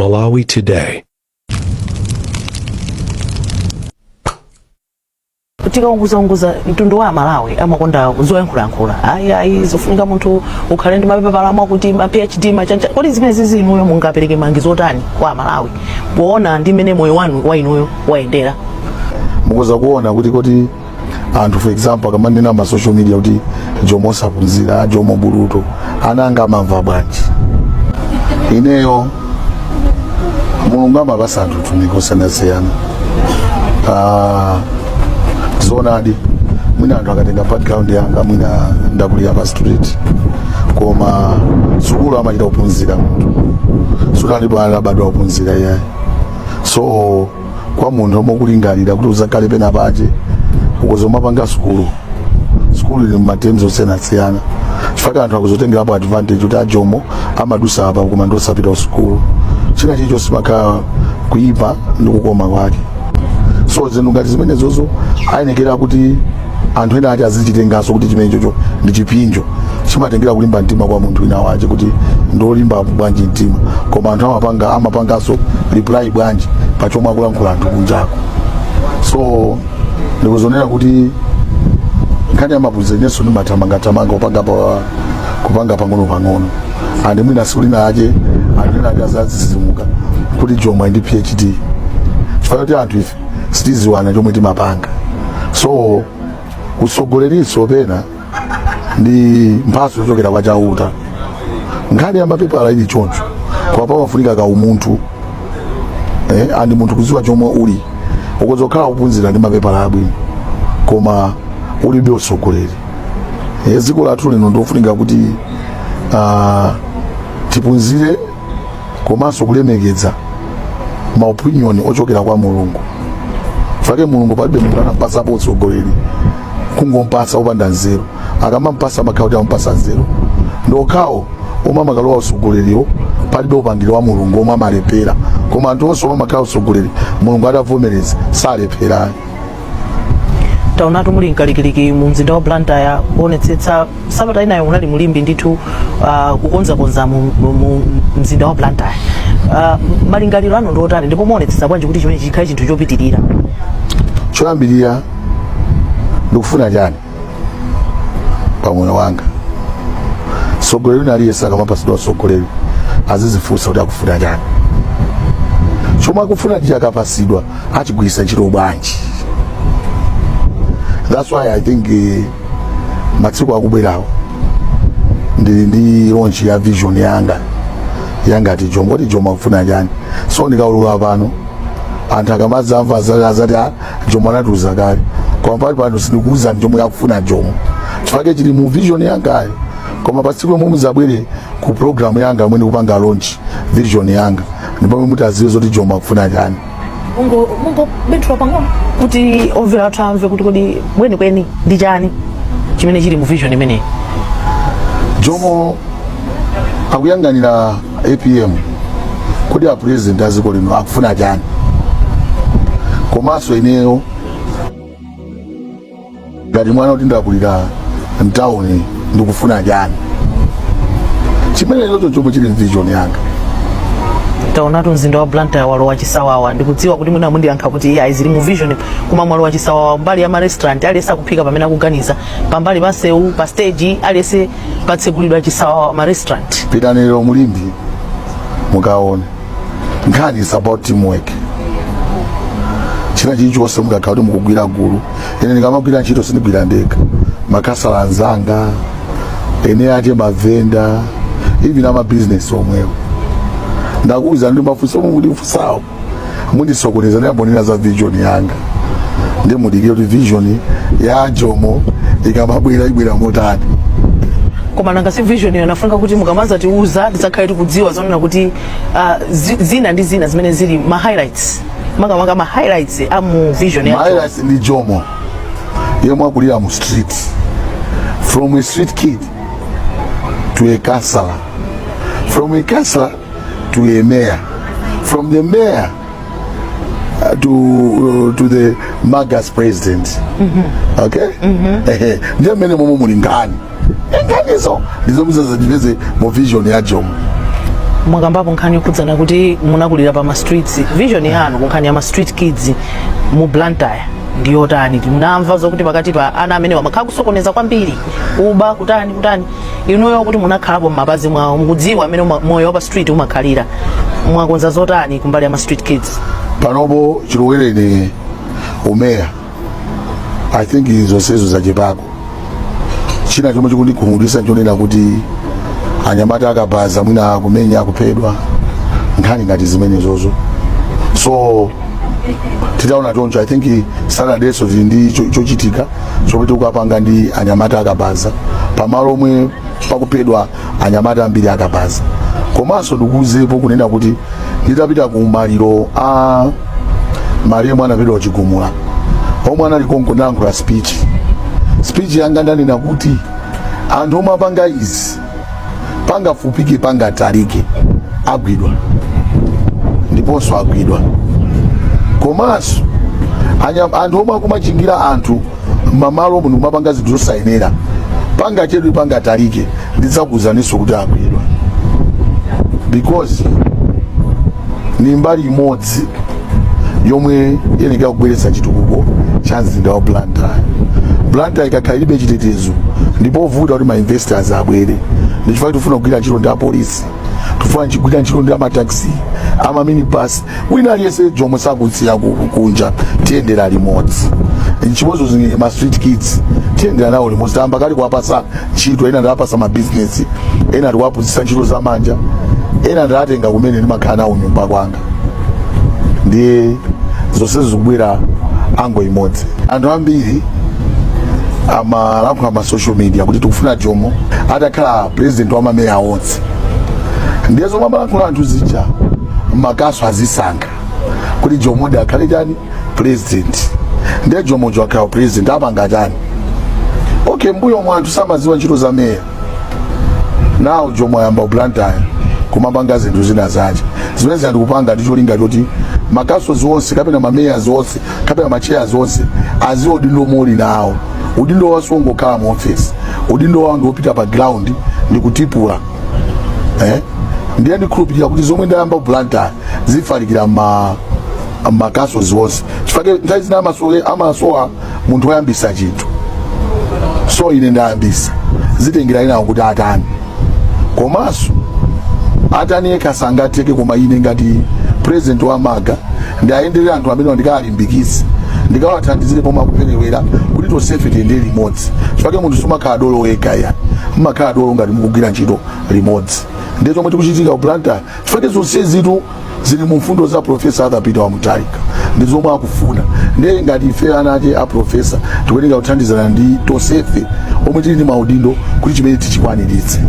Malawi Today. Tikaunguzaunguza mtundu wa Malawi, amakonda zoyankhulayankhula, ayi ayi, zofunika munthu ukhale ndi mapepala mwakuti ma PhD, machanja. Kodi zimene zizi inuyo mungapereke malangizo otani kwa Amalawi poona ndi mmene moyo wanu wa inuyo wayendera? Mukuza kuona kuti anthu, for example, akamanena ma social media kuti Jomo osaphunzira, Jomo bulutu, ana anga amamva bwanji? Ineyo Mulungu amapasa anthu utumiki osiyanasiyana. Ah, zoonadi, mwina anthu akatenga background yanga, mwina ndakulira pa street, koma sukulu amachita kuphunzira munthu, sutalipo anabadwa kuphunzira iyayi. So kwa munthu omwe ukulingalira kuti uzakhale pena pache, ukuza umapanga sukulu. Sukulu ili ma terms osiyanasiyana, chifukwa anthu akuzotengerapo advantage kuti ajomo amadusa apa koma ndosapita kusukulu. China chilichonse chimakhala kuyipa ndi kukoma kwake. So zinthu ngati zimenezozo ayenekera kuti anthu ena ati azichitenganso kuti chimene chocho ndi chipinjo. Chimatengera kulimba mtima kwa munthu wina wache, kuti ndolimba bwanji mtima, koma anthu amapanganso reply bwanji pachomwe akulankhula anthu kunjako. So ndikuzonera kuti nkhani ya maphunziro, inenso ndimathamangathamanga kupanga pang'ono pang'ono, and mwina siku lina ache anthu ena ake azazizimuka kuti Jomo ndi PhD, chifukwa kuti anthu ife sitiziwana chomwe timapanga. So usogoleriso pena ndi mphatso yochokera kwa Chauta. Nkhani ya mapepala ili choncho, kwa pamafunika ka umunthu and munthu kuziwa chomwe uli. Ukoza kukhala kuphunzira ndi mapepala abwino koma ulibe usogoleri. Dziko lathu lino ndiofunika kuti tiphunzire komanso kulemekeza maopinion ochokera kwa Mulungu. Fake Mulungu, palibe munthu anampasapo utsogoleri kungompasa opanda nzeru. Akamampasa amakhala kuti ampasa nzeru. Ndokhawo omwe amakalowa utsogoleriwo palibe upangiri wa Mulungu omwe amalephera, koma anthu onse omwe amakhala utsogoleri Mulungu atavomereza salephera. Taonatu muli mkalikiliki mu mzinda wa Blantyre kuonetsetsa. Sabata inayo munali mulimbi ndithu kukonzakonza mu mzinda wa Blantyre. Malingaliro anu ndi otani, ndipo muonetsetsa bwanji kuti chimene chikhale chinthu chopitirira? Choyambirira, ndikufuna chani pamoyo wanga? Mtsogoleri wina aliyense akamapasidwa utsogoleri azizifunsa kuti akufuna chani, chomwe akufuna ndi akapasidwa achigwiritsa ntchito bwanji. That's why I think masiku akubwerawo ndili ndi launch ya vision yanga yangati Jomo, kuti Jomo akufuna chani. So ndikaulula pano, anthu akamadzamva azati, "Ah, Jomo anatiuza kale." Koma pali pano sindikuuza chomwe akufuna Jomo, chifukwa chili mu vision yangayo. Koma pa tsiku lomwe muzabwere ku program yanga yomwe ndikupanga launch vision yanga, ndipo mutaziwe zoti Jomo akufuna chani. Mungobenthula pang'ono kuti omvera athu amve kuti kodi kwenikweni ndi chani chimene chili mu vision imeneyi? Jomo akuyang'anira APM, kodi a president a dziko lino akufuna chani, komanso ineyo ngati mwana kuti ndakulira mtawuni ndikufuna chani. Chimene chocho chomwe chili vision yanga. Taonatu mzinda wa Blantyre walowa chisawawa. Ndikudziwa kuti mwina mundiyankha kuti iye zili mu vision, koma mwalowa chisawawa mbali ya ma restaurant. Aliyense akuphika pamene akuganiza, pambali pa nsewu, pa stage, aliyense patsegulidwa chisawawa ma restaurant. Pitani lero mulimbi mukaone. Nkhani is about teamwork. China chilichonse mukakhala kuti mukugwira gulu. Ine ndikamagwira ntchito sindigwira ndekha, makasala anzanga, ene ati mavenda, even amabizinesi omwewo. Ndakuwuza ndi mafunso omwe mundifunsawo mundisokoneza. Ndiyambonera za vision yanga, ndi mudikire kuti vision ya Jomo ikamabwera ibwera motani. Koma nanga si vision iyo nafunika kuti mukamaza tiuza tidzakhale tikudziwa zonena kuti zina ndi zina zimene zili ma highlights, makamaka ma highlights a mu vision ya Jomo? Highlights ndi Jomo yemwe akulira mu street, from a street kid to a councillor, from a councillor to a mayor, from the mayor to the MALGA's president. Okay. Ehe, ndiye mmene momwe muli nkhani, nkhanizo ndizomwe zazipeze mu vision ya Jomo. Mwakambapo nkhani yokhudzana kuti munakulira pa ma streets. Vision yanu ku nkhani ya ma street kids mu Blantyre ndi yotani? Munamva zokuti pakati pa ana amene amakhala kusokoneza kwambiri, kuba, kutani kutani. Inuyo kuti munakhalapo m'mapazi mwawo, mukudziwa amene moyo wa pa street umakhalira, mwakonza zotani kumbali ya ma street kids? Panopo chilowereni umeya, I think zonsezo zachepako. China chomwe chikundikhumudwitsa nchonena kuti anyamata akabaza, mwina akumenya, akuphedwa, nkhani ngati zimenezozo. So titaona choncho, I think Saturdayso tili ndi chochitika chomwe tikukapanga ndi anyamata akabaza pamalo omwe pakuphedwa anyamata ambiri akabaza. Komanso ndikuuzepo kunena kuti nditapita ku maliro a malemu anaphedwa Chigumula omwe anali konko, ndalankhula speech. Speech yanga ndanena kuti anthu omwe apanga izi, pangafupike pangatalike, agwidwa, ndiponso agwidwa. Komanso anthu omwe akumachingira anthu mmamalo muno kumapanga zinthu zosayenera, pangachedwe pangatalike, ndidzakuwuzaninso kuti agwidwa, because ni mbali imodzi yomwe iyenekera kubweretsa chitukuko cha mzinda wa Blantyre. Blantyre ikakhala ilibe chitetezo, ndipo vuta kuti ma investors abwere. Ndichifukwa tifuna kugwira ntchito ndi apolisi, tifuna kugwira ntchito ndi amataxi, amaminibus, wina aliyense. Jomo sakutsiya kunja, tiyendera limodzi. Chimodzimodzi ma street kids, tiyendera nawo limodzi. Tayamba kale kuwapasa ntchito, ena ndawapasa mabizinesi, ena tikuwaphunzitsa ntchito zamanja, ena ndatenga kumene ndimakhala nawo nyumba kwanga. Ndiye zonsezo zikubwera ango imodzi. Anthu ambiri amalankhula ma social media kuti tikufuna Jomo atakhala president wa mameya onse. Ndiye zomwe amalankhula anthu zija, makaso azisankha kuti Jomo ndi akhale chani, president. Ndiye Jomojo akhala president, apanga chani? Okay, mbuyo mwa anthu samaziwa ntchito za meya. Nawo Jomo ayamba Blantyre kumapanga zinthu zina zace zimene zandikupanga ndi cholinga choti macouncils onse kapena mamayors onse kapena machairs onse aziwe udindo omwe uli nawo. Udindo wawo sungokhala mu office, udindo wawo ndi wopita pa ground ndi kutipula, eh? Ndiye ndikhulupirira kuti zomwe ndayamba ku Blantyre zifalikira ma macouncils onse, chifukwa nthawi zina amasowa munthu woyambisa chinthu. So ine ndayambisa, zitengera inawo kuti atani. Komanso atani yekha sangatheke, koma ine ngati president wa MALGA ndiayenderera anthu amene ndikawalimbikitse, ndikawathandizire pomwe akuperewera, kuti tonsefe tiyendere limodzi, chifukwa munthu sumakhala dolo wekha ya, mumakhala dolo ngati mukugwira ntchito limodzi. Ndiye chomwe tikuchitika ku Blantyre, chifukwa zonse zitu zili mu mfundo za Professor Arthur Peter wa Mutharika, ndi zomwe akufuna. Ndiye ngati ife ana ake a professor tikuyenera kuthandizana ndi tonsefe omwe tili ndi maudindo kuti chimene tichikwaniritse.